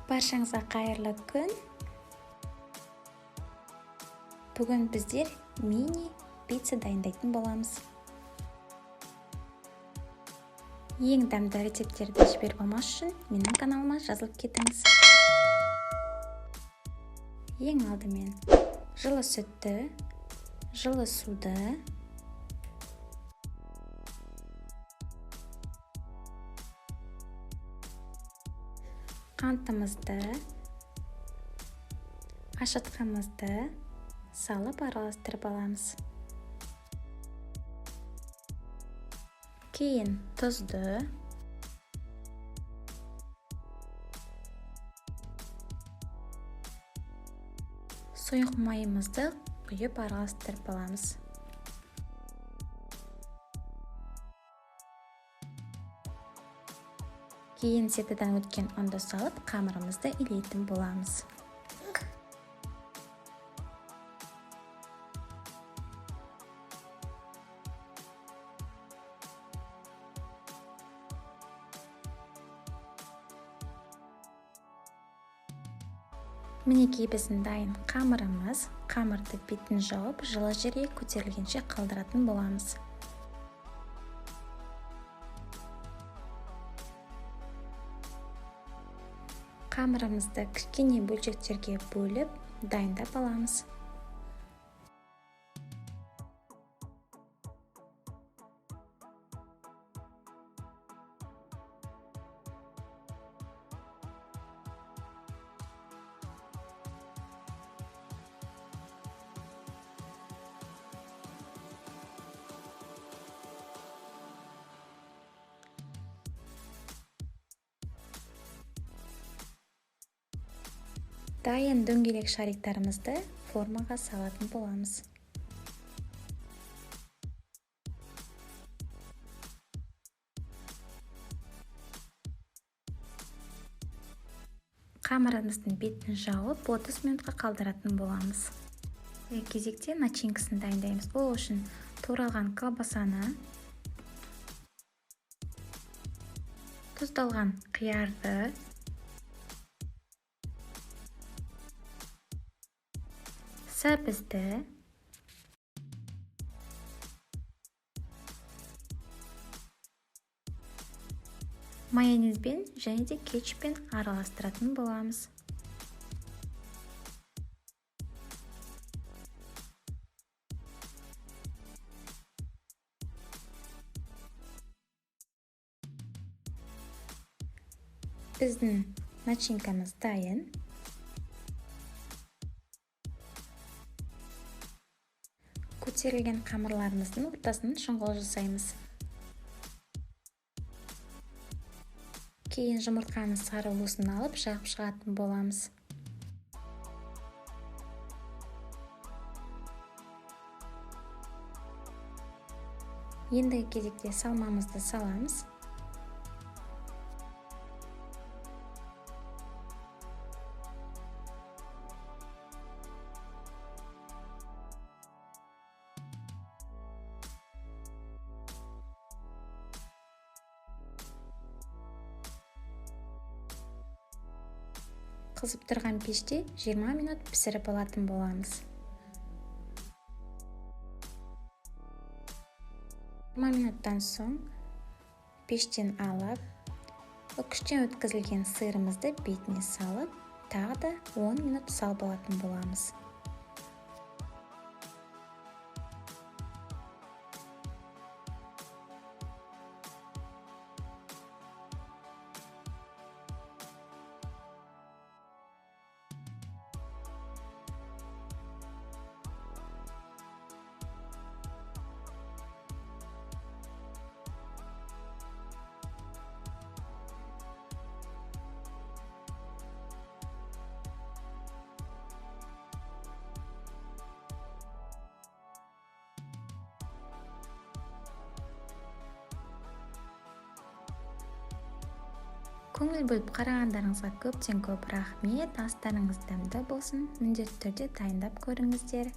Баршаңызға қайырлы күн. Бүгін біздер мини пицца дайындайтын боламыз. Ең дәмді рецепттерді жіберіп алмас үшін менің каналыма жазылып кетіңіз. Ең алдымен жылы сүтті, жылы суды, қантымызды, ашытқымызды салып араластырып аламыз. Кейін тұзды, сұйық майымызды құйып араластырып аламыз. Кейін сетадан өткен ұнды салып, қамырымызды илейтін боламыз. Мінекей біздің дайын қамырымыз. Қамырды бетін жауып, жылы жерге көтерілгенше қалдыратын боламыз. Қамырымызды кішкене бөлшектерге бөліп, дайындап аламыз. Дайын дөңгелек шариктарымызды формаға салатын боламыз. Қамырымыздың бетін жауып, 30 минутқа қалдыратын боламыз. Кезекте начинкасын дайындаймыз. Ол үшін туралған колбасаны, тұздалған қиярды, сәбізді, майонезбен және де кетчуппен араластыратын боламыз. Біздің начинкамыз дайын. Көтерілген қамырларымыздың ортасын шұңғыл жасаймыз. Кейін жұмыртқаның сары уысын алып жағып шығатын боламыз. Ендігі кезекте салмамызды саламыз. Қызып тұрған пеште 20 минут пісіріп алатын боламыз. 20 минуттан соң пештен алып, үкіштен өткізілген сырымызды бетіне салып, тағы да 10 минут салып алатын боламыз. Көңіл бөліп қарағандарыңызға көптен көп рахмет. Астарыңыз дәмді болсын. Міндетті түрде дайындап көріңіздер.